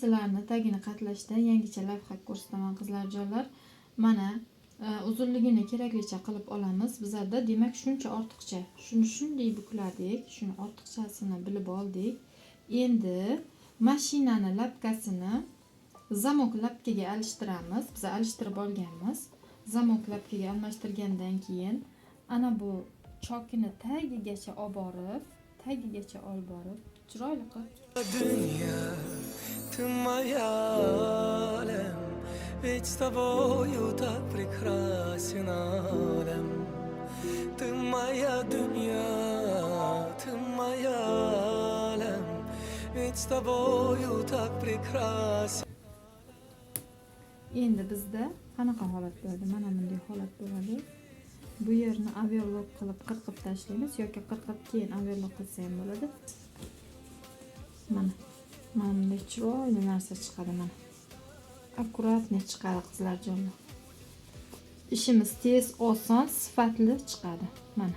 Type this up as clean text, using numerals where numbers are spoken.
Sizlarni tagini qatlashda yangicha лайфхак ko'rsataman, qizlarjonlar. Mana, uzunligini keraklicha qilib olamiz. Bizlarda, demak, shuncha ortiqcha. Shuni shunday bukladik, shuni ortiqchasini bilib oldik. Endi mashinani лапка sini замок лапка ga alishtiramiz. Biz alishtirib olganmiz. Замок лапка ga almashtirgandan keyin ana bu chokini tagigacha olib borib, tagigacha olib borib, chiroyli qilib Dünya, ты моя alem, ведь с тобою так прекрасен alem. Ты моя dünya, ты моя alem, ведь с тобою так прекрасен. Endi bizda qanaqa holat bo'ladi? Mana bunday holat bo'ladi. Bu yerni оверлок qilib qirqib tashlaymiz yoki qirqib, keyin оверлок qilsa ham bo'ladi. Mana, mana bunday chiroyli narsa chiqadi, mana. Аккуратный chiqadi, qizlarjonlar. Ishimiz tez, oson, sifatli chiqadi. Mana.